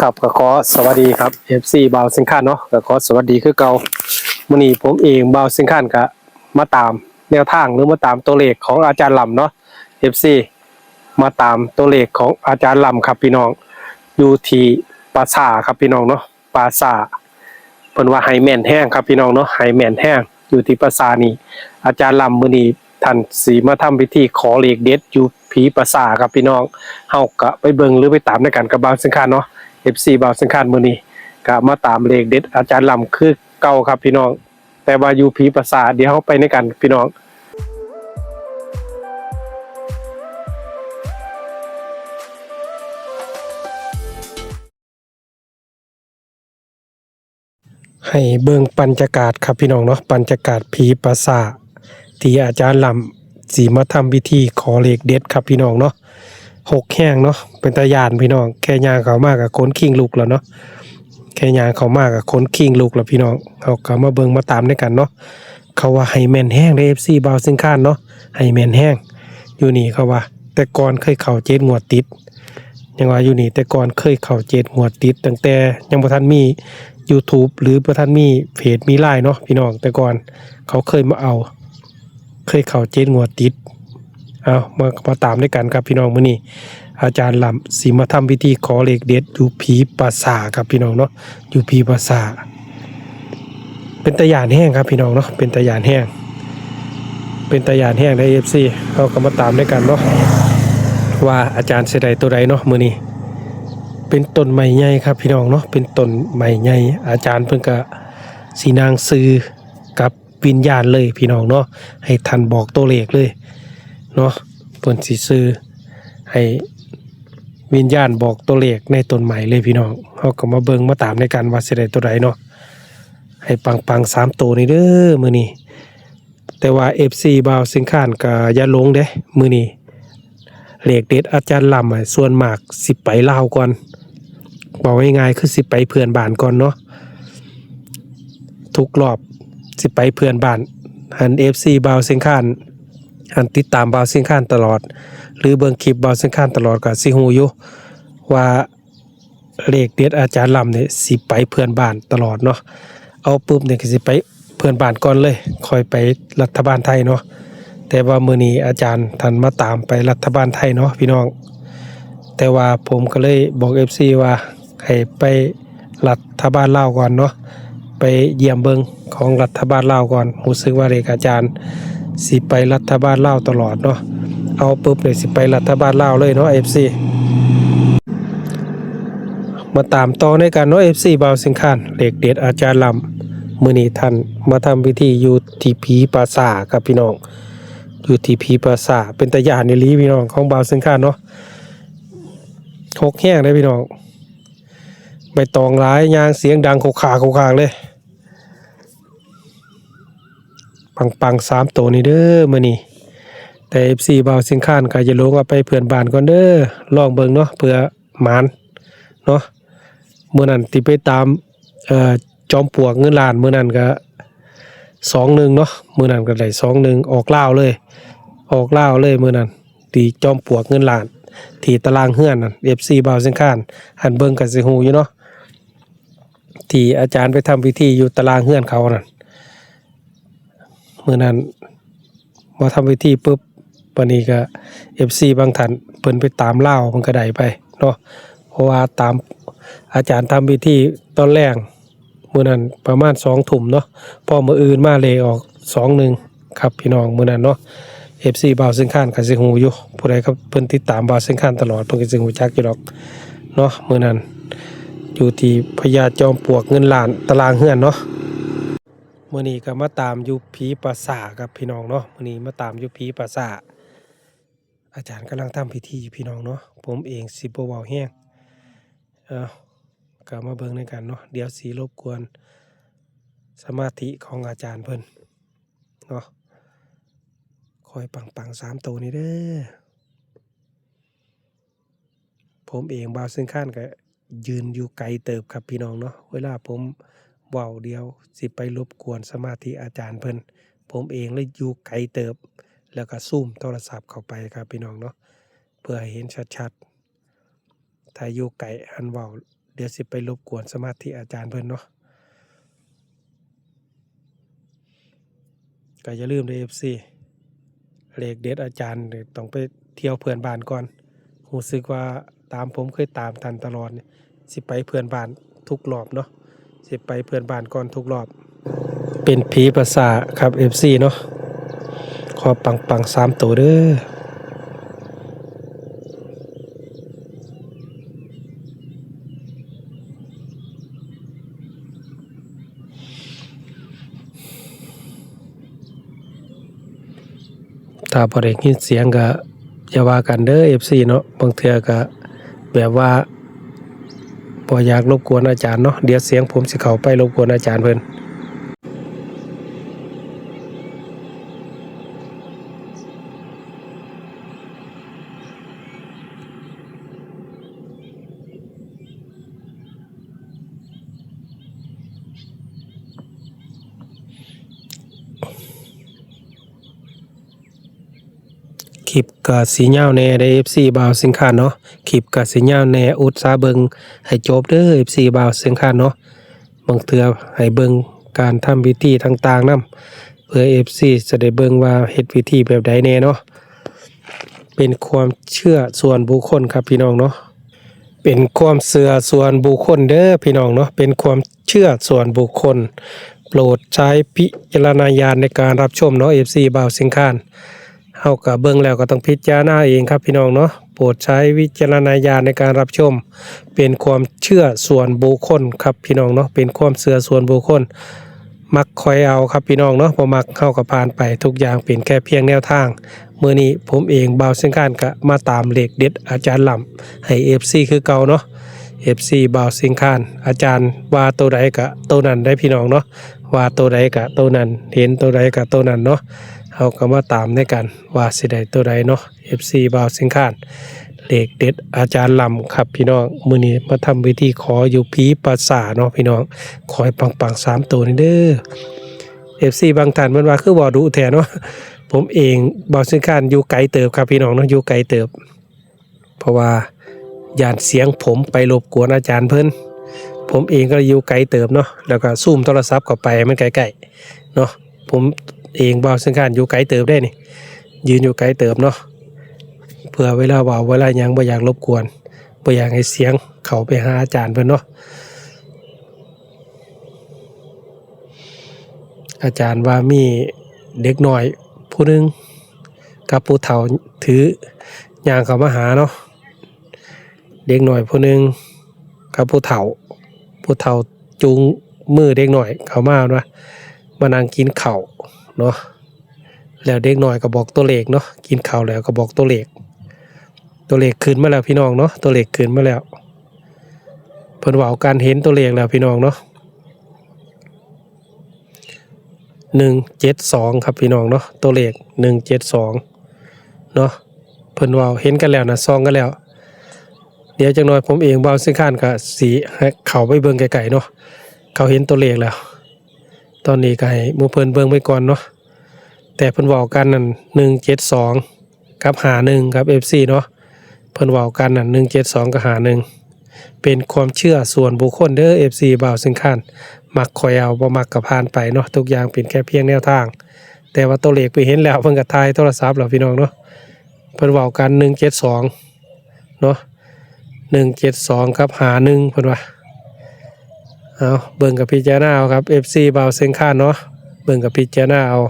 ครับ ก็ขอสวัสดีครับ เอฟซี บ่าวเชียงคานเนาะ ก็ขอสวัสดีคือเก่า มื้อนี้ผมเองบ่าวเชียงคานก็มาตามแนวทาง หรือมาตามตัวเลขของอาจารย์ลำเนาะ เอฟซี มาตามตัวเลขของอาจารย์ลำครับพี่น้อง อยู่ที่ป่าช้าครับพี่น้องเนาะ ป่าช้า เพิ่นว่าให้แม่นแฮงครับพี่น้องเนาะ ให้แม่นแฮง อยู่ที่ป่าช้านี่ อาจารย์ลำมื้อนี้ท่านสิมาทำพิธีขอเลขเด็ดอยู่ผีป่าช้าครับพี่น้อง เฮาก็ไปเบิ่งหรือไปตามนำกันกับบ่าวเชียงคานเนาะ เอฟซี บ่าวเชียงคานมื้อนี้ก็มาตามเลขเด็ดอาจารย์ลำคือเก่าครับพี่น้อง แต่ว่าอยู่ผีป่าช้า เดี๋ยวเฮาไปนำกันพี่น้อง ให้เบิ่งบรรยากาศครับพี่น้องเนาะ บรรยากาศผีป่าช้า ที่อาจารย์ลำสิมาทำพิธีขอเลขเด็ดครับพี่น้องเนาะ ฮกแฮงเนาะ เป็นตาย้านพี่น้อง แค่ย่างเข้ามาก็ขนคิงลุกแล้วเนาะ แค่ย่างเข้ามาก็ขนคิงลุกแล้วพี่น้อง เฮาก็มาเบิ่งมาตามนำกันเนาะ เขาว่าให้แม่นแฮงเด้ เอฟซี บ่าวเชียงคานเนาะ ให้แม่นแฮง อยู่นี่เขาว่า แต่ก่อนเคยเข้าเจ็ดงวดติด ยังว่าอยู่นี่ แต่ก่อนเคยเข้าเจ็ดงวดติด ตั้งแต่ยังบ่ทันมียูทูบ หรือบ่ทันมีเพจ มีไลน์เนาะพี่น้อง แต่ก่อนเขาเคยมาเอา เคยเข้าเจ็ดงวดติด เอา มา มาตามด้วยกันครับพี่น้อง มื้อนี้อาจารย์ลำสิมาทำพิธีขอเลขเด็ดอยู่ผีป่าช้าครับพี่น้องเนาะ อยู่ผีป่าช้า เป็นตาย้านแฮงครับพี่น้องเนาะ เป็นตาย้านแฮง เป็นตาย้านแฮงเด้อ เอฟซี เฮาก็มาตามด้วยกันเนาะ ว่าอาจารย์สิได้ตัวใดเนาะมื้อนี้ เป็นต้นไม้ใหญ่ครับพี่น้องเนาะ เป็นต้นไม้ใหญ่ อาจารย์เพิ่นก็สินั่งซื่อกับวิญญาณเลยพี่น้องเนาะ ให้ท่านบอกตัวเลขเลยเนาะ เพิ่นสิสื่อให้วิญญาณบอกตัวเลขในต้นไม้เลยพี่น้อง เฮาก็มาเบิ่งมาตามด้วยกันว่าสิได้ตัวใดเนาะ ให้ปังๆ สามตัวนี้เด้อมื้อนี้ แต่ว่า เอฟซี บ่าวเชียงคานก็อย่าหลงเด้ มื้อนี้เลขเด็ดอาจารย์ลำอะ ส่วนมากสิไปลาวก่อน เว้าง่ายๆ คือสิไปเพื่อนบ้านก่อนเนาะ ทุกรอบสิไปเพื่อนบ้าน หั้น เอฟซี บ่าวเชียงคาน หั้นติดตามบ่าวเชียงคานตลอด หรือเบิ่งคลิปบ่าวเชียงคานตลอดก็สิฮู้อยู่ว่า เลขเด็ดอาจารย์ลำนี่สิไปเพื่อนบ้านตลอดเนาะ เอาปุ๊บนี่ก็สิไปเพื่อนบ้านก่อนเลย ค่อยไปรัฐบาลไทยเนาะ แต่ว่ามื้อนี้อาจารย์ท่านมาตามไปรัฐบาลไทยเนาะพี่น้อง แต่ว่าผมก็เลยบอก เอฟซี ว่าให้ไปรัฐบาลลาวก่อนเนาะ ไปเยี่ยมเบิ่งของรัฐบาลลาวก่อน รู้สึกว่าเลขอาจารย์สิไปรัฐบาลลาวตลอดเนาะ เอาปุ๊บเลยสิไปรัฐบาลลาวเลยเนาะ เอฟซี มาตามต่อในกันเนาะ เอฟซี บ่าวเชียงคาน เลขเด็ดอาจารย์ลำ มื้อนี้ท่านมาทำพิธีอยู่ที่ผีป่าช้าครับพี่น้อง อยู่ที่ผีป่าช้า เป็นตาย้านอีหลีพี่น้อง ของบ่าวเชียงคานเนาะ ฮกแฮงเด้พี่น้อง ใบตองหลาย ย่างเสียงดังโคกคากโคกคากเลย ปังๆ สามตัวนี้เด้อมื้อนี้ แต่ เอฟซี บ่าวเชียงคานก็อย่าหลง เอาไปเพื่อนบ้านก่อนเด้อ ลองเบิ่งเนาะ เผื่อหมานเนาะ มื้อนั้นที่ไปตาม เอ่อ จอมปลวกเงินล้าน มื้อนั้นก็ สองหนึ่ง เนาะ มื้อนั้นก็ได้ สองหนึ่ง ออกลาวเลย ออกลาวเลยมื้อนั้น ที่จอมปลวกเงินล้าน ที่ตารางเฮือนนั่น เอฟซี บ่าวเชียงคาน หั้นเบิ่งก็สิฮู้อยู่เนาะ ที่อาจารย์ไปทำพิธีอยู่ตารางเฮือนเขานั่น มื้อนั้นมาทำพิธีปุ๊บ บัดนี้ก็ เอฟซี บางท่านเพิ่นไปตามลาว มันก็ได้ไปเนาะ เพราะว่าตามอาจารย์ทำพิธีตอนแลง มื้อนั้นประมาณสองทุ่มเนาะ พอมื้ออื่นมาเลขออกสองหนึ่ง ครับพี่น้อง มื้อนั้นเนาะ เอฟซี บ่าวเชียงคานก็สิฮู้อยู่ ผู้ใดครับเพิ่นติดตามบ่าวเชียงคานตลอด เพิ่นก็สิฮู้จักอยู่ดอกเนาะ มื้อนั้นอยู่ที่พญาจอมปลวกเงินล้านตารางเฮือนเนาะ มื้อนี้ก็มาตามอยู่ผีป่าช้าครับพี่น้องเนาะ มื้อนี้มาตามอยู่ผีป่าช้า อาจารย์กำลังทำพิธีอยู่พี่น้องเนาะ ผมเองสิบ่เว้าแฮง เอ้า ก็มาเบิ่งนำกันเนาะ เดี๋ยวสิรบกวนสมาธิของอาจารย์เพิ่นเนาะ ขอให้ปังๆ สามตัวนี้เด้อ ผมเองบ่าวเชียงคานก็ยืนอยู่ไกลเติบครับพี่น้องเนาะ เวลาผมเว้าเดี๋ยวสิไปรบกวนสมาธิอาจารย์เพิ่น ผมเองเลยอยู่ไกลเติบ แล้วก็ซูมโทรศัพท์เข้าไปครับพี่น้องเนาะ เพื่อให้เห็นชัดๆ ถ้าอยู่ไกลหั้นเว้า ດຽວຊິໄປລົບກວນສະມາທິອາຈານເພິ່ນເນາະ. ກໍຢ່າລືມເດີ ເອັຟຊີ ເລກເດັດອາຈານຕ້ອງໄປທ່ຽວເພື່ອນບ້ານກ່ອນ. ຮູ້ສຶກວ່າຕາມ ຜົມເຄີຍຕາມທ່ານຕະຫຼອດນີ້ ຊິໄປເພື່ອນບ້ານທຸກລອບເນາະ, ຊິໄປເພື່ອນບ້ານກ່ອນທຸກລອບ. ເປັນຜີປາສາດຄັບ ເອັຟຊີ ເນາະ, ຂໍປັງໆ ສາມໂຕເດີ. ຖ້າບໍ່ໄດ້ຍິນສຽງກໍຢ່າວ່າກັນເດີ ເອັຟຊີ ເນາະ, ບາງເທື່ອກໍແບບວ່າບໍ່ຢາກລົບກວນອາຈານເນາະ, ດຽວສຽງຜົມຊິເຂົ້າໄປລົບກວນອາຈານເພິ່ນ. ຄລິບກໍຊິຍາວແດ່ເດີ ເອັຟຊີ ບ່າວເຊງຄານເນາະ, ຄລິບກໍຊິຍາວແດ່, ອຸດສາເບິ່ງໃຫ້ຈົບເດີ ເອັຟຊີ ບ່າວເຊງຄານເນາະ. ບາງເທື່ອໃຫ້ເບິ່ງການທຳພິທີຕ່າງໆນຳ ເພື່ອ ເອັຟຊີ ຈະໄດ້ເບິ່ງວ່າເຮັດພິທີແບບໃດແດ່ເນາະ. ເປັນຄວາມເຊື່ອສ່ວນບຸກຄົນຄັບພີ່ນ້ອງເນາະ, ເປັນຄວາມເຊື່ອສ່ວນບຸກຄົນເດີພີ່ນ້ອງເນາະ, ເປັນຄວາມເຊື່ອສ່ວນບຸກຄົນ. ໂປດໃຊ້ວິຈາລະນະຍານໃນການຮັບຊົມເນາະ ເອັຟຊີ ບ່າວເຊງຄານ. ເຮົາກໍເບິ່ງແລ້ວກໍຕ້ອງພິຈາລະນາເອງຄັບພີ່ນ້ອງເນາະ, ໂປດໃຊ້ວິຈາລະນະຍານໃນການຮັບຊົມ. ເປັນຄວາມເຊື່ອສ່ວນບຸກຄົນຄັບພີ່ນ້ອງເນາະ, ເປັນຄວາມເຊື່ອສ່ວນບຸກຄົນ. ມັກຄ່ອຍເອົາຄັບພີ່ນ້ອງເນາະ, ບໍ່ມັກເຮົາກໍຜ່ານໄປ, ທຸກຢ່າງເປັນແຄ່ພຽງແນວທາງ. ມື້ນີ້ຜົມເອງ ບ່າວເຊງຄານ ກໍມາຕາມເລກເດັດອາຈານລຳໃຫ້ ເອັຟຊີ ຄືເກົ່າເນາະ. ເອັຟຊີ ບ່າວເຊງຄານ ອາຈານວ່າໂຕໃດກະໂຕນັ້ນໄດ໋ພີ່ນ້ອງເນາະ, ວ່າໂຕໃດກະໂຕນັ້ນ, ເຫັນໂຕໃດກະໂຕນັ້ນເນາະ. ເຮົາກໍມາຕາມນຳກັນວ່າຊິໄດ້ໂຕໃດເນາະ ເອັຟຊີ ບ່າວເຊງຄານ. ເລກເດັດອາຈານລຳຄັບພີ່ນ້ອງ, ມື້ນີ້ມາທຳພິທີຂໍຢູ່ຜີປາສາດເນາະພີ່ນ້ອງ, ຂໍໃຫ້ປັງໆສາມໂຕນີ້ເດີ. ເອັຟຊີ ບາງທ່ານເພິ່ນວ່າຄືເວົ້າດຸແທ້ເນາະ, ຜົມເອງ ບ່າວເຊງຄານ ຢູ່ໄກເຕີບຄັບພີ່ນ້ອງເນາະ, ຢູ່ໄກເຕີບ. ເພາະວ່າຢ້ານສຽງຜົມໄປລົບກວນອາຈານເພິ່ນ. ຜົມເອງກໍຢູ່ໄກເຕີບເນາະ, ແລ້ວກໍຊູມໂທລະສັບເຂົ້າໄປໃຫ້ມັນໃກ້ໆເນາະ. ຜົມເອງ ບ່າວເຊງຄານ ຢູ່ໄກເຕີບເດ້ນີ້, ຢືນຢູ່ໄກເຕີບເນາະ, ເພື່ອເວລາເວົ້າເວລາຫຍັງບໍ່ຢາກລົບກວນ, ບໍ່ຢາກໃຫ້ສຽງເຂົ້າໄປຫາອາຈານເພິ່ນເນາະ. ອາຈານວ່າມີເດັກນ້ອຍຜູ້ໜຶ່ງກັບຜູ້ເຖົ້າຖື ຍ່າງເຂົ້າມາຫາເນາະ, ເດັກນ້ອຍຜູ້ໜຶ່ງກັບຜູ້ເຖົ້າ, ຜູ້ເຖົ້າຈູງມືເດັກນ້ອຍເຂົ້າມາ ວ່າມານັ່ງກິນເຂົ້າເນາະ. ແລ້ວເດັກນ້ອຍກໍບອກຕົວເລກເນາະ, ກິນເຂົ້າແລ້ວກໍບອກຕົວເລກ. ຕົວເລກຂຶ້ນມາແລ້ວພີ່ນ້ອງເນາະ, ຕົວເລກຂຶ້ນມາແລ້ວ. ເພິ່ນເວົ້າກັນເຫັນຕົວເລກແລ້ວພີ່ນ້ອງເນາະ. ໜຶ່ງເຈັດສອງ ຄັບພີ່ນ້ອງເນາະ, ຕົວເລກ ໜຶ່ງເຈັດສອງ ເນາະ. ເພິ່ນເວົ້າເຫັນກັນແລ້ວນະ, ສ່ອງກັນແລ້ວ. ດຽວຈັກໜ່ອຍຜົມເອງ ບ່າວເຊງຄານ ກໍຊິໃຫ້ເຂົ້າໄປເບິ່ງໃກ້ໆເນາະ, ເຂົາເຫັນຕົວເລກແລ້ວ. ຕອນນີ້ກໍໃຫ້ໝູ່ເພິ່ນເບິ່ງໄປກ່ອນເນາະ, ແຕ່ເພິ່ນເວົ້າກັນນັ້ນ ໜຶ່ງເຈັດສອງ ກັບ ຫ້າໜຶ່ງ ຄັບ ເອັຟຊີ ເນາະ. ເພິ່ນເວົ້າກັນນັ້ນ ໜຶ່ງເຈັດສອງ ກັບ ຫ້າໜຶ່ງ. ເປັນຄວາມເຊື່ອສ່ວນບຸກຄົນເດີ ເອັຟຊີ ບ່າວເຊງຄານ, ມັກຄ່ອຍເອົາ, ບໍ່ມັກກໍຜ່ານໄປເນາະ, ທຸກຢ່າງເປັນແຄ່ພຽງແນວທາງ. ແຕ່ວ່າຕົວເລກໄປເຫັນແລ້ວ ເພິ່ນກໍຖ່າຍໂທລະສັບແລ້ວພີ່ນ້ອງເນາະ. ເພິ່ນເວົ້າກັນ ໜຶ່ງເຈັດສອງ ເນາະ, ໜຶ່ງເຈັດສອງ ກັບ ຫ້າໜຶ່ງ ເພິ່ນວ່າ. ເອົາ ເບິ່ງກັບພິຈາລະນາເອົາຄັບ ເອັຟຊີ ບ່າວເຊງຄານເນາະ, ເບິ່ງກັບພິຈາລະນາເອົາ,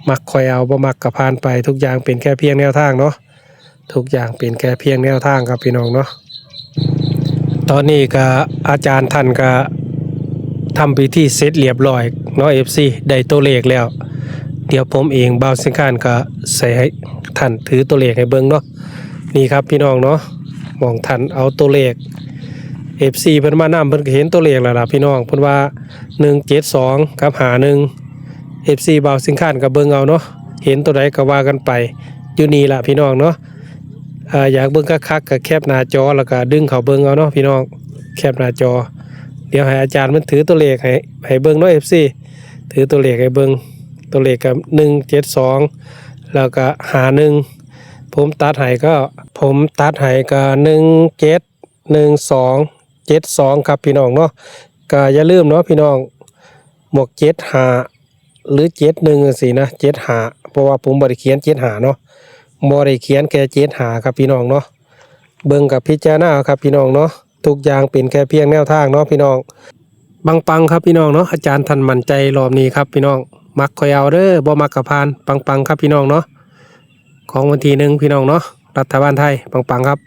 ມັກຄ່ອຍເອົາ, ບໍ່ມັກກໍຜ່ານໄປ, ທຸກຢ່າງເປັນແຄ່ພຽງແນວທາງເນາະ, ທຸກຢ່າງເປັນແຄ່ພຽງແນວທາງຄັບພີ່ນ້ອງເນາະ. ຕອນນີ້ກະອາຈານທ່ານກະທຳພິທີເສັດລຽບຮ້ອຍເນາະ ເອັຟຊີ ໄດ້ຕົວເລກແລ້ວ. ດຽວຜົມເອງ ບ່າວເຊງຄານ ກະໃສ່ໃຫ້ທ່ານຖືຕົວເລກໃຫ້ເບິ່ງເນາະ. ນີ້ຄັບພີ່ນ້ອງເນາະ, ໝ່ອງທ່ານເອົາຕົວເລກ ເອັຟຊີ ເພິ່ນມານຳ ເພິ່ນກະເຫັນຕົວເລກແລ້ວລະພີ່ນ້ອງ, ເພິ່ນວ່າ ໜຶ່ງເຈັດສອງ ກັບ ຫ້າໜຶ່ງ. ເອັຟຊີ ບ່າວເຊງຄານ ກະເບິ່ງເອົາເນາະ, ເຫັນຕົວໃດກະວ່າກັນໄປ. ຢູ່ນີ້ລະພີ່ນ້ອງເນາະ. ອ່າ ຢາກເບິ່ງຄັກໆ ກໍແຄປໜ້າຈໍ ແລ້ວກໍດຶງເຂົ້າເບິ່ງເອົາເນາະພີ່ນ້ອງ, ແຄປໜ້າຈໍ. ດຽວໃຫ້ອາຈານເພິ່ນຖືຕົວເລກໃຫ້ ໃຫ້ເບິ່ງເນາະ ເອັຟຊີ ຖືຕົວເລກໃຫ້ເບິ່ງ. ຕົວເລກກໍ ໜຶ່ງເຈັດສອງ ແລ້ວກໍ ຫ້າໜຶ່ງ. ຜົມຕັດໃຫ້ກໍ ຜົມຕັດໃຫ້ກໍ ໜຶ່ງເຈັດ ໜຶ່ງສອງ ເຈັດສອງ ຄັບພີ່ນ້ອງເນາະ. ກໍຢ່າລືມເນາະພີ່ນ້ອງ ໝວກເຈັດຫ້າ ຫຼື ເຈັດໜຶ່ງ ຈັ່ງຊີ້ນະ ເຈັດຫ້າ ເພາະວ່າຜົມບໍ່ໄດ້ຂຽນເຈັດຫ້າເນາະ ບໍ່ໄດ້ຂຽນແຄ່ເຈັດຫ້າ ຄັບພີ່ນ້ອງເນາະ. ເບິ່ງກັບພິຈາລະນາເອົາຄັບພີ່ນ້ອງເນາະ ທຸກຢ່າງເປັນແຄ່ພຽງແນວທາງເນາະພີ່ນ້ອງ. ປັງໆ ຄັບພີ່ນ້ອງເນາະ ອາຈານທ່ານໝັ້ນໃຈລອບນີ້ຄັບພີ່ນ້ອງ. ມັກຄ່ອຍເອົາເດີ ບໍ່ມັກກໍຜ່ານ. ປັງໆ ຄັບພີ່ນ້ອງເນາະ ຂອງວັນທີໜຶ່ງພີ່ນ້ອງເນາະ ລັດຖະບານໄທ. ປັງໆ ຄັບ.